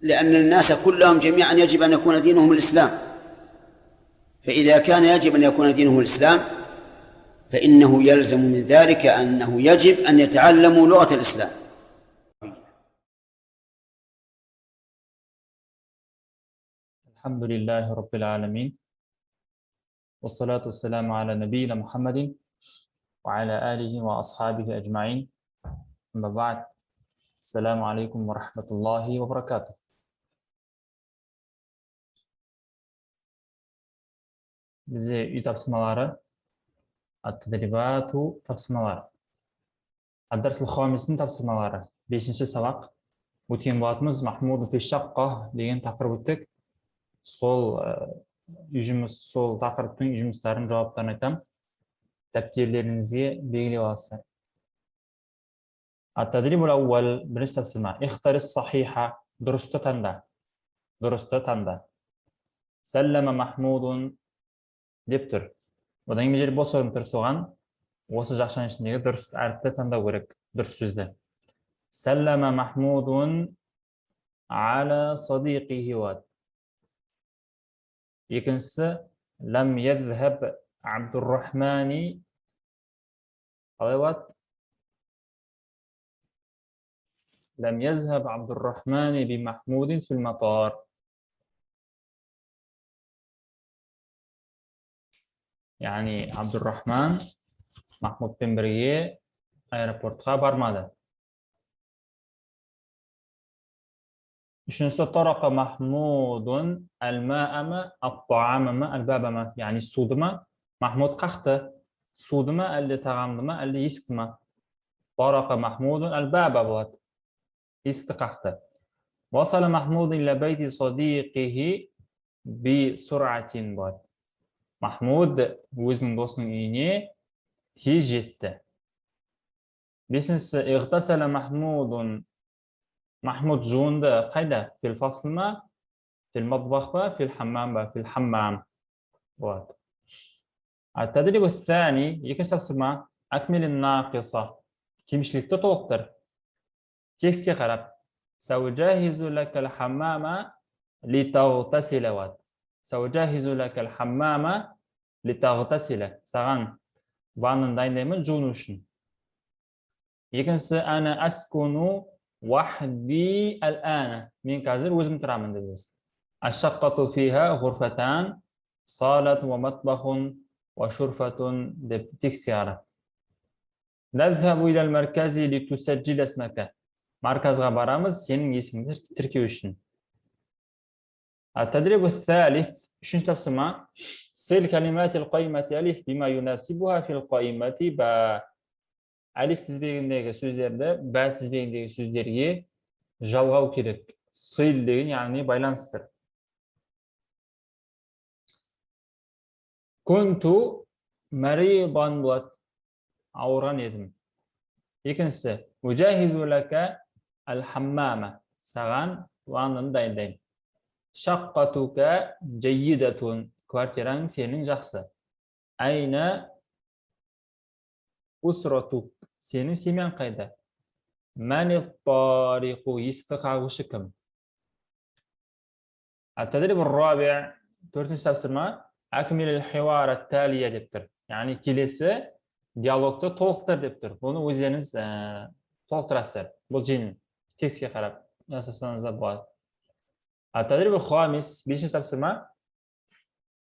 لأن الناس كلهم جميعا يجب أن يكون دينهم الإسلام، فإذا كان يجب أن يكون دينهم الإسلام فإنه يلزم من ذلك أنه يجب أن يتعلموا لغة الإسلام. الحمد لله رب العالمين، والصلاة والسلام على نبينا محمد وعلى آله وأصحابه أجمعين، أما بعد، السلام عليكم ورحمة الله وبركاته. Бізде үй тапсырмалары, ат-тадрибату тапсырмалары, ад-дарсул хамистің тапсырмалары, 5-ші сабақ өткен болатынбыз. Махмуд фи шаққа деген тақырып өттік. Сол үй жұмыс, сол тақырыптың үй жұмыстарының жауаптарын айтамын. Дәптерлеріңізге белгілеп аласыздар. Ат-тадрибул ауал, бірінші тапсырма. Ихтар ас-сахиха, дұрысты таңда. Дұрысты таңда. Сәллама Махмудун деп тұр. Одан кейін жер бос орын тұр, соған осы жақшаның ішіндегі дұрыс әріпті таңдау керек, дұрыс сөзді. Сәллама Махмудун ала садиқихи болады. Екіншісі, лам язхаб Абдуррахмани қалай болады? Лам язхаб Абдуррахмани би Махмудин фил матар. Яғни Абдуррахман Махмудпен бірге аэропортқа бармады. Үшіншісі, тарақа Махмудун әл-маама ат-таамама әл-бабама. Яғни суды ма? Махмуд қақты. Суды ма, әлде тағамды ма, әлде есікті ма? Тарақа Махмудун әл-баба болады. Есікті қақты. Васала Махмуд иля бейти садиқихи би суръатин болады. Махмуд өзінің досының үйіне тез жетті. Бесіншісі, иғтасала Махмудун. Махмуд жуынды қайда? Фил фасл ма, фил матбах па, фил хаммам ба? Фил хаммам болады. Ат-тадрибу ас-сани, екінші тапсырма. Акмил ан-нақиса, кемшілікті толықтыр. Текстке қарап. Саужахизу лакал хаммама литагтасила болады. Саужахизу лакал хаммама литагтасила. Саған ваннаны дайындаймын жуыну үшін. Екіншісі, ана аскуну вахди ал-ана. Мен қазір өзім тұрамын дедіңіз. Аш-шаққату фиха ғурфатан, салат ва матбахун ва шурфатун деп текстке қарап. Назхабу илал маркази литусаджила исмака. Марказға барамыз сенің есіміңді тіркеу үшін. التدريب الثالث، үшінші тапсырма. Сил калимати ал-қаймати алиф бима юнасибуха фил қаймати ба. Алиф тізбегіндегі сөздерді бә тізбегіндегі сөздерге жалғау керек. Сил деген яғни байланыстыр. Кунту маридан болады. Ауырған едім. Екіншісі, ужахизу лака ал-хаммама. Саған ваннаны дайындаймын. Шаққатука жайидатун. Квартираң сенің жақсы. Айна усратук. Сенің семьяң қайда? Мәни тариқу. Есікті қағушы кім? Ат-тадриб ар-раби', төртінші тапсырма. Акмил ал-хивар ат-талия деп тұр. Яғни келесі диалогты толықтыр деп тұр. Бұны өздеріңіз толықтырасыздар. Бұл жеңіл. Текстке қарап жасасаңыз да болады. Ат-тадриб ал-хамис, бесінші тапсырма.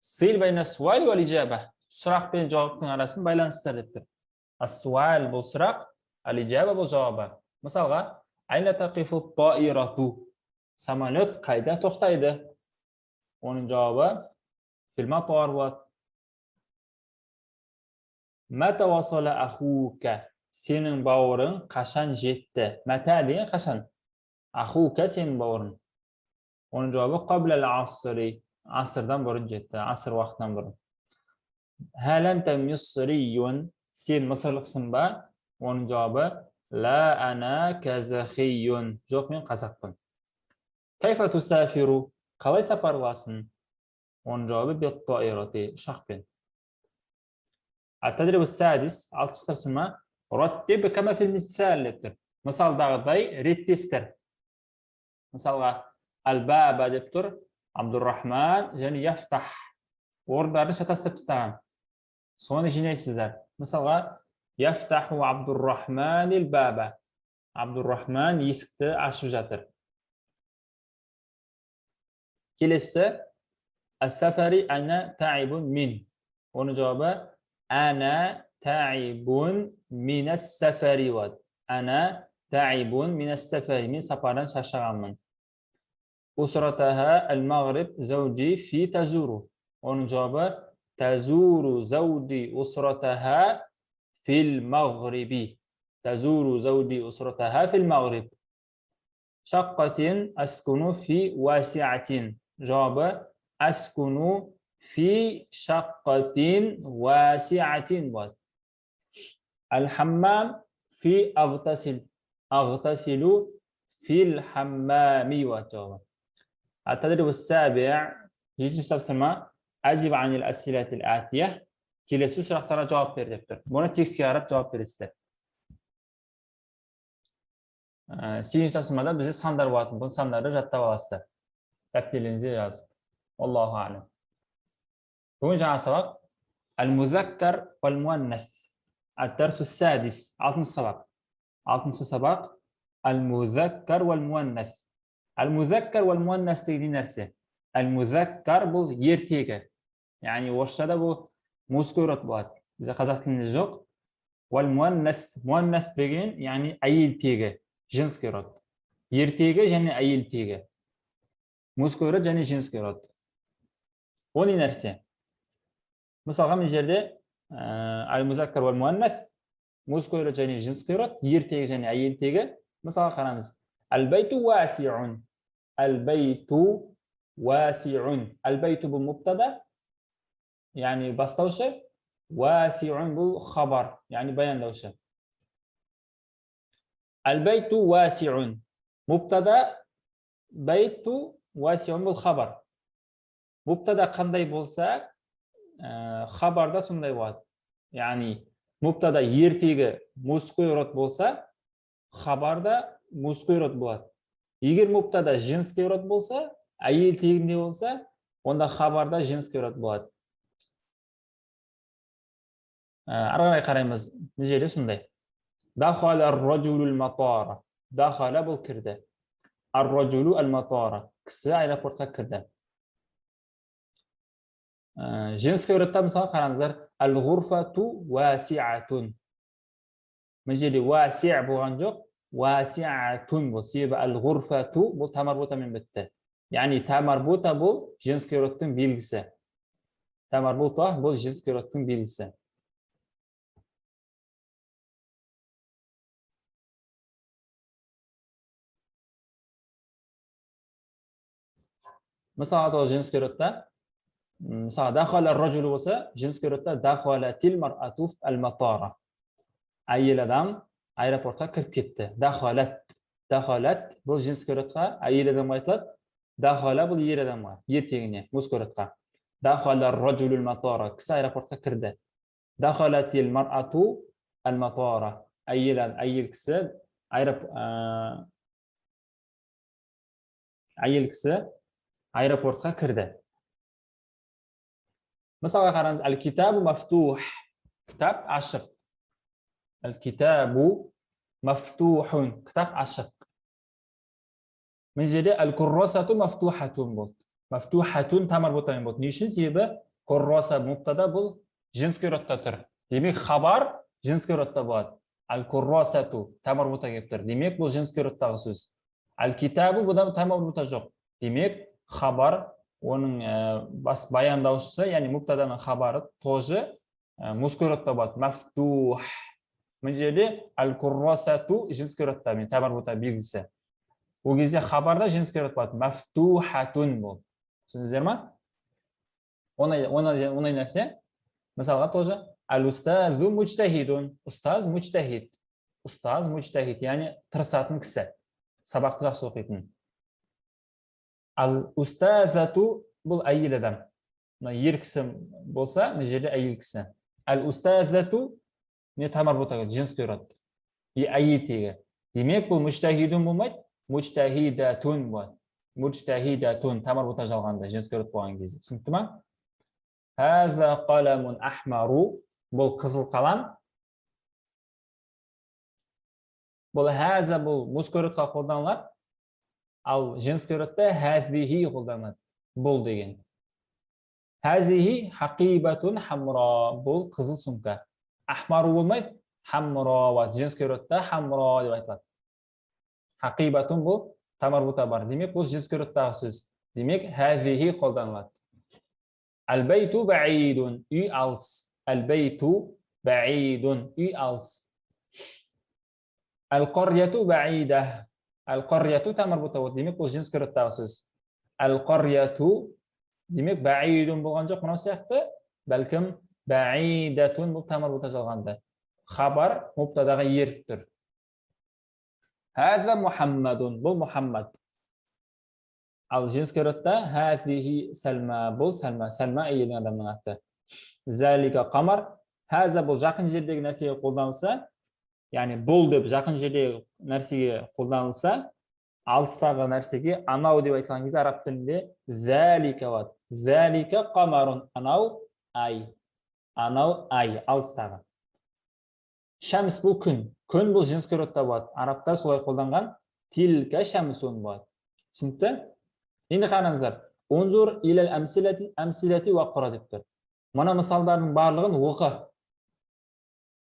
Сил байна суал вал ижаба. Сұрақ пен жауаптың арасын байланыстыр деп тұр. Ас-суал бұл сұрақ, ал-ижаба бұл жауабы. Мысалға, айна тақифу таирату. Самолет қайда тоқтайды? Оның жауабы фил матар болады. Мата васала ахука. Сенің бауырың қашан жетті? Мата деген қашан? Ахука сенің бауырың. Оның жауабы қабла ал-асри. Асырдан бұрын жетті, асыр уақытынан бұрын. Хал анта мисрийун. Сен мысырлықсың ба? Оның жауабы ла ана казахийун. Жоқ, мен қазақпын. Кайфа тусафиру. Қалай сапарласың? Оның жауабы бит-таирати, ұшақпен. Ат-тадриб ас-садис, алтыншы тапсырма. Раттиб кама фил мисал деп тұр. Мысалдағыдай реттестір. Мысалға, Әл-баба деп тұр. Абдуррахман және яфтах. Орындарын шатастырып тастаған. Соны жинайсыздар. Мысалға, яфтаху Абдуррахман әл-баба. Абдуррахман есікті ашып жатыр. Келесі, әс-сафари ана таибун мин. Оның жауабы ана таибун минас-сафари болады. Ана таибун минас-сафари. Мен сапардан шаршағанмын. Усратаха әл-мағриб зауджи фи тазуру. Оның жауабы тазуру зауджи усратаха фил мағриби. Тазуру зауджи усратаха фил мағриб. Шаққатин аскуну фи васиатин. Жауабы аскуну фи шаққатин васиатин болады. Әл-хаммам фи ағтасил. Ағтасилу фил хаммами болады жауабы. التدريب السابع жетінші тапсырма أجب عن الأسئلة الآتية. Келесі сұрақтарға жауап бер деп тұр. Бұны текстке қарап жауап бересіздер. Сегізінші тапсырмада бізде сандар болатын. Бұл сандарды жаттап аласыздар. Дәптерлеріңізге жазып. Аллаху алем. Бүгін жаңа сабақ Әл-музаккар вал-муаннас. Ад-дарсу садис. Алтыншы сабақ. Алтыншы сабақ Әл-музаккар вал-муаннас. Әл-музаккар вал-муаннас деген нәрсе? Әл-музаккар бұл ертегі. Яғни орысшада бұл мужской род болады. Бізде қазақ тілінде жоқ. Вал-муаннас, муаннас деген яғни әйел тегі, женский род. Ертегі және әйел тегі. Мужской род және женский род. О не нәрсе? Мысалға мына жерде әл-музаккар вал-муаннас, мужской род және женский род, ертегі және әйел тегі. Мысалға қараңыз. Әл-байту уасиун. Әл-байту уасиун. Әл-байту бұл мубтада, яғни бастаушы, уасиун бұл хабар, яғни баяндаушы. Әл-байту уасиун. Мубтада, байту уасиун бұл хабар. Мубтада қандай болса, хабарда сондай болады. Яғни мубтада ертегі мужской род болса, хабарда мужской род болады. Егер мубтада женский род болса, әйел тегінде болса, онда хабарда женский род болады. Ары қарай қараймыз. Мына жерде сондай. Дахала ар-раджулу ал-матара. Дахала бұл кірді. Ар-раджулу ал-матара. Кісі аэропортқа кірді. Женский родта мысалы қараңыздар, әл-ғурфату уасиатун. Мына жерде уаси болған жоқ, уасиатун бұл. Себебі әл-ғурфату бұл та марбутамен бітті. Яғни та марбута бұл женский родтың белгісі. Та марбута бұл женский родтың белгісі. Мысалы, ол женский родта, мысалы, дахала ар-раджулу болса, женский родта дахалатил мар'ату ал-матара. Әйел адам аэропортқа кіріп кетті. Дахалат. Дахалат бұл женский родқа әйел адамға айтылады. Дахала бұл ер адамға, ер тегіне, мужской родқа. Дахала ар-раджулу ал-матара. Кісі аэропортқа кірді. Дахалатил мар'ату ал-матара. Әйел кісі әйел кісі аэропортқа кірді. Мысалға қараңыз, әл-китабу мафтух. Кітап ашық. Әл-китабу мафтухун. Кітап ашық. Мына жерде әл-куррасату мафтухатун болды. Мафтухатун та марбутамен болды. Не үшін? Себебі курраса мубтада бұл женский родта тұр. Демек хабар женский родта болады. Әл-куррасату та марбута келіп тұр. Демек бұл женский родтағы сөз. Әл-китабу бұдан та марбута жоқ. Демек хабар оның бас баяндаушысы, яғни мубтаданың хабары тоже мужской родта болады. Мафтух. Мына жерде әл-куррасату женский родта, мен та марбута белгісі. Ол кезде хабарда женский род болады. Мафтухатун болды. Түсіндіңіздер ма? Оңай нәрсе. Мысалға тоже әл-устазу мujтахидун. Ұстаз мujтахид. Ұстаз мujтахид, яғни тырысатын кісі. Сабақты жақсы оқитын. Әл-устазату бұл әйел адам. Мына ер кісі болса, мына жерде әйел кісі. Әл-устазату не та марбута, женский род. И әйел тегі. Демек бұл мujтахидун болмайды, мujтахидатун болады. Мужтахидатун та марбута жалғанды, женский род болған кезде. Түсінікті ма? Хаза қаламун ахмару, бұл қызыл қалам. Бұл хаза, бұл мужской родқа қолданылады, ал женский родта хазихи қолданылады. Бұл деген. Хазихи хақибатун хамра, бұл қызыл сумка. Ахмару болмайды, хамра болады. Женский родта хамра деп айтылады. Хақибатун бұл та марбута бар. Демек, бұл женский родтағы сөз. Демек, хазихи қолданылады. Әл-бәйту бәидун, үй алыс. Әл-бәйту бәидун, үй алыс. Әл-қарияту бәида. Әл-қарияту та марбута болады. Демек, бұл женский родтағы сөз. Әл-қарияту, демек, бәидун болған жоқ мынау сияқты, бәлкім бәидатун бұл та марбута жалғанды. Хабар мубтадаға еріп тұр. Хаза Мухаммадун, бұл Мухаммад. Ал женский родта хазихи Сальма, бұл Сальма, Сальма әйелдің адамның аты. Залика қамар. Хаза бұл жақын жердегі нәрсеге қолданылса, яғни бұл деп жақын жердегі нәрсеге қолданылса, алыстағы нәрсеге анау деп айтылған кезде араб тілінде залика болады. Залика қамарун, анау ай. Анау ай, алыстағы. Шамс бұл күн. Күн бұл женский родта болады. Арабтар солай қолданған. Тилка шамсун болады. Түсінікті? Енді қараңыздар. Унзур илал амсилати, амсилати уақра деп тұр. Мына мысалдардың барлығын оқы.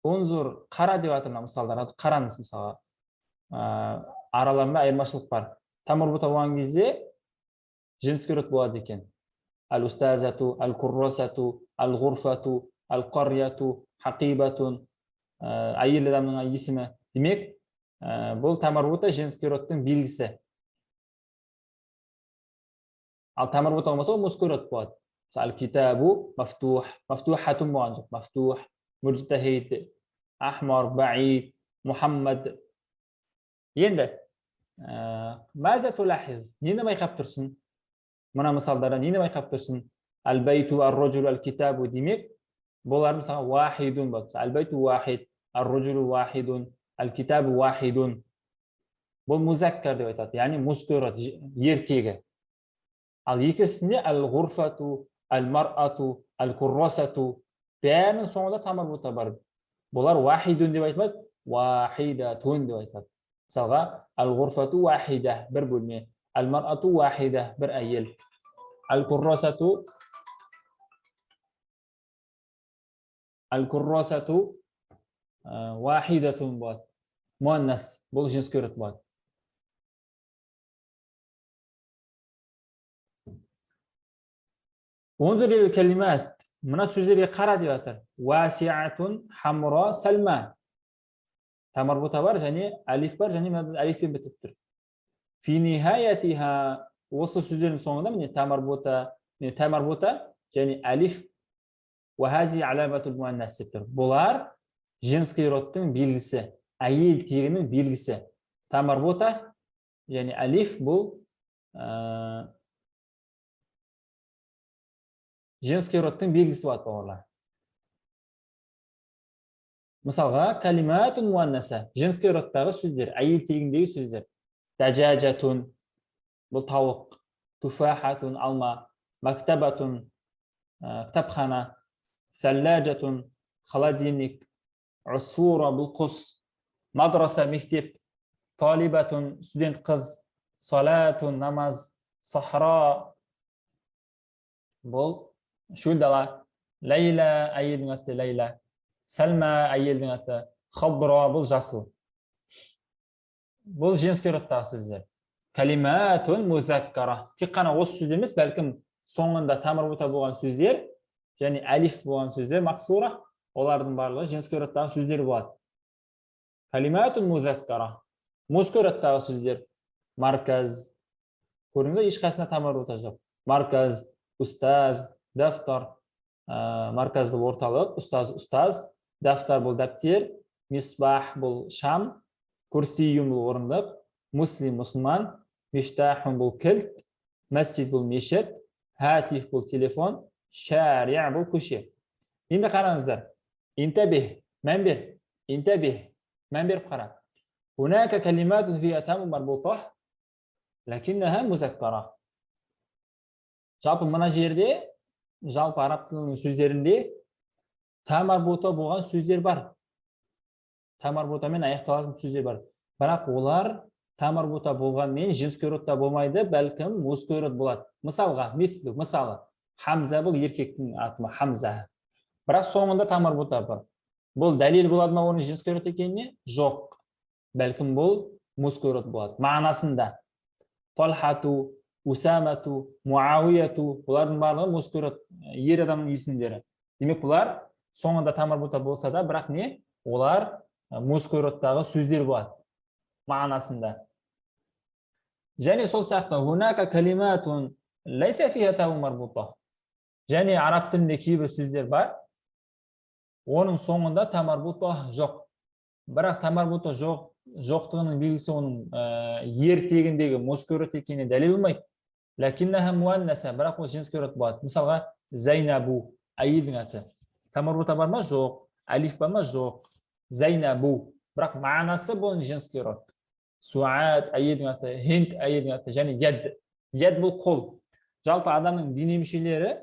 Унзур, қара деп жатыр мына мысалдар. Қараңыз мысалға. Араларында айырмашылық бар. Та марбута болған кезде женский род болады екен. Әл-устазату, әл-куррасату, әл-ғурфату, әл-қарияту, хақибатун, әйел адамның есімі. Демек, бұл та марбута женский родтың белгісі. Ал та марбута болмаса, ол мужской род болады. Мысалы, әл-китабу мафтух, мафтухатун болған жоқ. Мафтух, мужтахид, ахмар, баид, Мухаммад. Енді, маза тулахиз, нені байқап тұрсың? Мына мысалдардан нені байқап тұрсың? Әл-бәйту, әр-рожулу, әл-китабу демек, бұлар мысалға уахидун болады. Әл-бәйту уахид, әр-рожулу уахидун, әл-китабу уахидун. Бұл музаккар деп айтады, яғни мужской род, ер тегі. Ал екіншісінде әл-ғурфату, әл-мар'ату, әл-куррасату, бәрінің соңында та марбута бар. Бұлар уахидун деп айтылмайды, уахидатун деп айтылады. Мысалға, әл-ғурфату уахида, бір бөлме, әл-мар'ату уахида, бір әйел. Әл-куррасату, әл-куррасату, уахидатун болады. Муаннас, бұл женский род болады. Унзур илал калимат, мына сөздерге қара деп жатыр. Уасиатун, хамра, сальма. Та марбута бар және әлиф бар және мына әлифпен бітіп тұр. Фи нихаятиха, осы сөздердің соңында міне та марбута, міне та марбута және әлиф. Уа хази аламатул муаннас деп тұр. Бұлар женский родтың белгісі, әйел тегінің белгісі. Та марбута және әлиф бұл женский родтың белгісі болады, бауырлар. Мысалға, калиматун муаннаса, женский родтағы сөздер, әйел тегіндегі сөздер. Дажажатун, бұл тауық, туфахатун, алма, мактабатун, кітапхана, сәлләжатун, холодильник, усфура, бұл құс, мадраса, мектеп, талибатун, студент қыз, салатун, намаз, сахра, бұл шөл дала, Ләйла, әйелдің аты Ләйла, Сәлма, әйелдің аты, Хабра, бұл жасыл. Бұл женский родтағы сөздер. Калиматун музаккара. Тек қана осы сөздер емес, бәлкім соңында та марбута болған сөздер және әлиф болған сөздер мақсура, олардың барлығы женский родтағы сөздер болады. Калиматун музаккара. Мужской родтағы сөздер. Марказ. Көрдіңіз бе, ешқайсысында та марбута жоқ. Марказ, ұстаз, дафтар. Марказ бұл орталық, ұстаз, ұстаз, дафтар бұл дәптер, мисбах бұл шам, курсиюн бұл орындық, муслим мұсылман, мифтахун бұл кілт, мәсжид бұл мешіт, хатиф бұл телефон, шариа бұл көше. Енді қараңыздар. Интабих, мән бер. Интабих, мән беріп қара. Хунака калиматун фиха таму марбута. Ләкиннәһә музаккара. Жалпы мына жерде, жалпы араб тілінің сөздерінде та марбута болған сөздер бар. Та марбутамен аяқталатын сөздер бар. Бірақ олар та марбута болғанмен женский родта болмайды, бәлкім мужской род болады. Мысалға, мислу, мысалы, Хамза бұл еркектің аты, Хамза. Бірақ соңында та марбута бар. Бұл дәлел болады ма оның женский род екеніне? Жоқ. Бәлкім бұл мужской род болады. Мағынасында Талхату, Усамату, Муауияту, бұлардың барлығы мужской род, ер адамның есімдері. Демек, бұлар соңында та марбута болса да, бірақ не? Олар мужской родтағы сөздер болады мағынасында. Және сол сияқты хунака калиматун лайса фиха тау марбута. Және араб тілінде кейбір сөздер бар, оның соңында та марбута жоқ. Бірақ та марбута жоқ, жоқтығының белгісі оның ер тегіндегі мужской род екеніне дәлел болмайды. Ләкиннәһә муаннаса, бірақ ол женский род болады. Мысалға, Зайнабу, әйелдің аты. Та марбута бар ма? Жоқ. Әлиф бар ма? Жоқ. Зайнабу. Бірақ мағынасы бұл женский род. Суат әйелдің аты, Хинд әйелдің аты, және яд. Яд бұл қол. Жалпы адамның дене мүшелері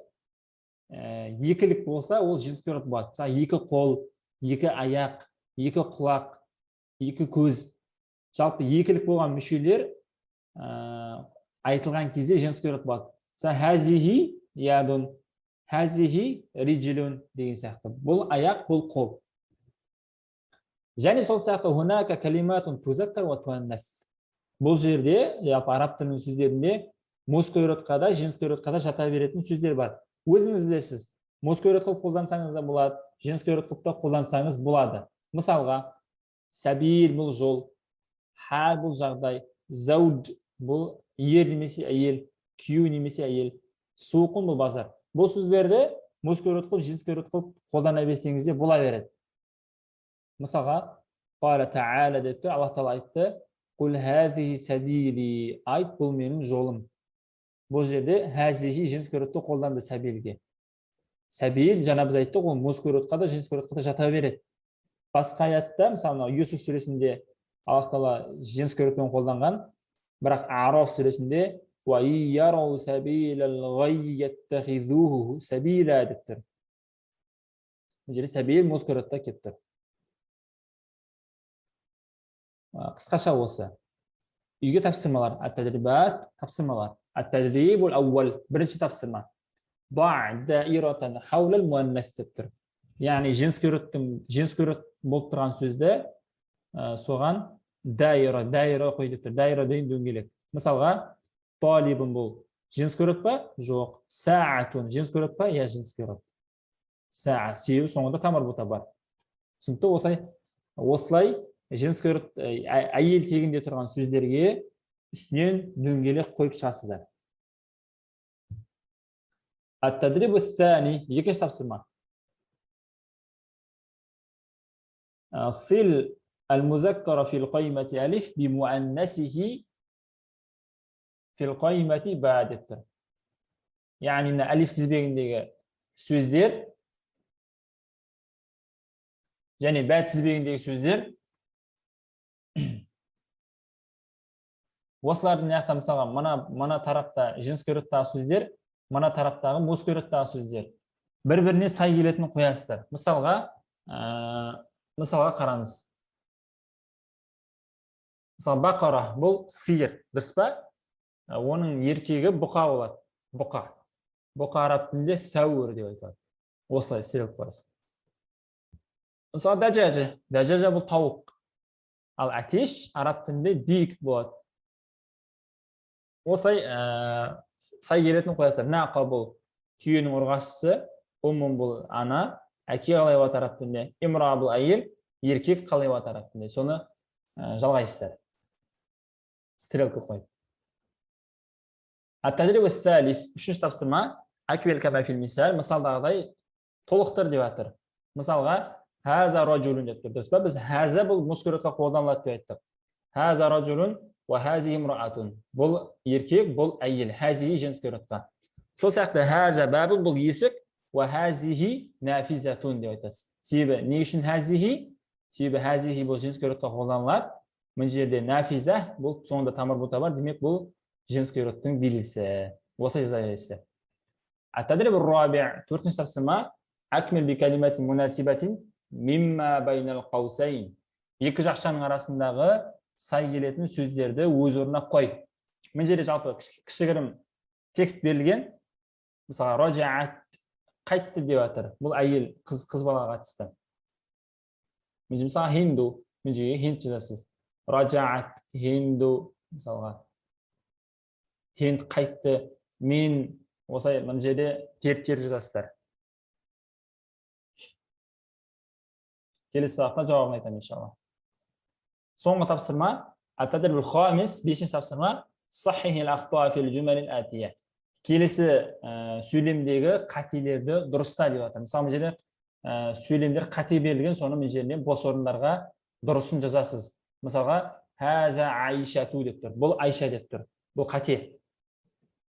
екілік болса, ол женский род болады. Мысалы, екі қол, екі аяқ, екі құлақ, екі көз. Жалпы екілік болған мүшелер айтылған кезде женский род болады. Мысалы, хазихи ядун, хазихи риджлун деген сияқты. Бұл аяқ, бұл қол. Және сол сияқты хунака калиматун тузаккар ва туаннас. Бұл жерде, жалпы араб тілінің сөздерінде мужской родқа да, женский родқа да жата беретін сөздер бар. Өзіңіз білесіз, мужской род қылып қолдансаңыз да болады, женский род қылып та қолдансаңыз болады. Мысалға, сәбил бұл жол, хал бұл жағдай, зауд бұл ер немесе әйел, күйеу немесе әйел, суқын бұл базар. Бұл сөздерді мужской род қылып, женский род қылып қолдана берсеңіз де бола береді. Мысалға, қала тағала депті, Аллах тағала айтты, Құл хазихи сәбили, айт бұл менің жолым. Бұл жерде хазихи женский родты қолданды сәбилге. Сәбил, жаңа біз айттық, ол мужской родқа да, женский родқа да жата береді. Басқа аятта, мысалы, мынау Юсуф сүресінде Аллах тағала женский родпен қолданған, бірақ Араф сүресінде уа ярау сәбилал ғайй яттахизуху сәбила деп тұр. Бұл жерде сәбил мужской родта келіп тұр. Қысқаша осы. Үйге тапсырмалар, ат-тадрибат, тапсырмалар. Ат-тадрибул ауал, бірінші тапсырма. Да даиратан хаулал муаннас деп тұр. Яғни женский родтың, женский род болып тұрған сөзді соған даира, даира қой деп тұр. Даира деген дөңгелек. Мысалға, талибун бұл женский род па? Жоқ. Саатун женский род па? Иә, женский род. Саа, себебі соңында та марбута бар. Түсінікті? Осылай женский род, әйел тегінде тұрған сөздерге үстінен дөңгелек қойып шығасыздар. Ат-тадрибу ас-сани, екінші тапсырма. Сил аль-музаккара фил қаймати алиф би муаннасихи фил қаймати ба деп тұр. Яғни мына алиф тізбегіндегі сөздер және бә тізбегіндегі сөздер, осылардың мына жақта мысалға мына тарапта женский родтағы сөздер, мына тараптағы мужской родтағы сөздер бір-біріне сай келетінін қоясыздар. Мысалға қараңыз. Мысалы, бақара бұл сиыр, дұрыс па? Оның еркегі бұқа болады. Бұқа. Бұқа араб тілінде сәуір деп айтылады. Осылай стрелка қоясыз. Мысалы, дәжажа. Дәжажа бұл тауық. Ал әтеш араб тілінде дик болады. Осылай сай келетін қоясыздар. Нақа бұл түйенің ұрғашысы, уммун бұл ана, әке қалай болады араб тілінде, имра бұл әйел, еркек қалай болады араб тілінде. Соны жалғайсыздар. Стрелка қойып. Ат-тадрибу ас-салис, үшінші тапсырма, акмил кама фил мисал, мысалдағыдай толықтыр деп жатыр. Мысалға, хаза раджулун деп тұр, дұрыс па? Біз хаза бұл мужской родқа қолданылады деп айттық. Хаза раджулун уа хазихи имраатун. Бұл еркек, бұл әйел. Хазихи женский родқа. Сол сияқты хаза бабун бұл есік, уа хазихи нафизатун деп айтасыз. Себебі не үшін хазихи? Себебі хазихи бұл женский родқа қолданылады. Мына жерде нафиза бұл соңында тамыр бұта бар, демек бұл Женский родтың белгісі. Осылай жаза бересіздер. التدريب الرابع, төртінші тапсырма. أكمل بكلمات مناسبة مما بين القوسين. Екі жақшаның арасындағы сай келетін сөздерді өз орнына қой. Мына жерде жалпы кішігірім текст берілген. Мысалға, رجعت, қайтты деп жатыр. Бұл әйел, қыз балаға қатысты. Мына жерде, мысалға, Хинду, мына жерге Хинд жазасыз. رجعت هند, мысалға, Хинд қайтты. Мен осылай мына жерде теріп-теріп жазасыздар. Келесі сабақта жауабын айтамын, иншалла. Соңғы тапсырма, التدريب الخامس, бесінші тапсырма. صحح الأخطاء في الجمل الآتية. Келесі сөйлемдегі қателерді дұрыста деп жатыр. Мысалы, мына жерде сөйлемдер қате берілген, соны мына жерден бос орындарға дұрысын жазасыз. Мысалға, هذا عائشة деп тұр. Бұл Айша деп тұр. Бұл қате.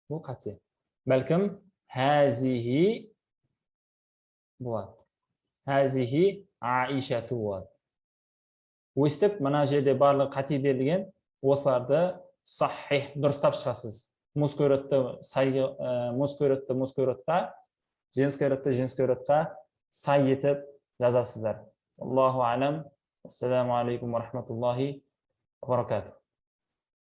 Бұл қате. Бәлкім هذه болады. هذه عائشة болады. Өстіп мына жерде барлығы қате берілген, осыларды сахих, дұрыстап шығасыз. Мужской родты сай, мужской родты мужской родқа, женский родты женский родқа сай етіп жазасыздар. Аллаху алам. Ассаламу алейкум ва рахматуллахи ва баракатух.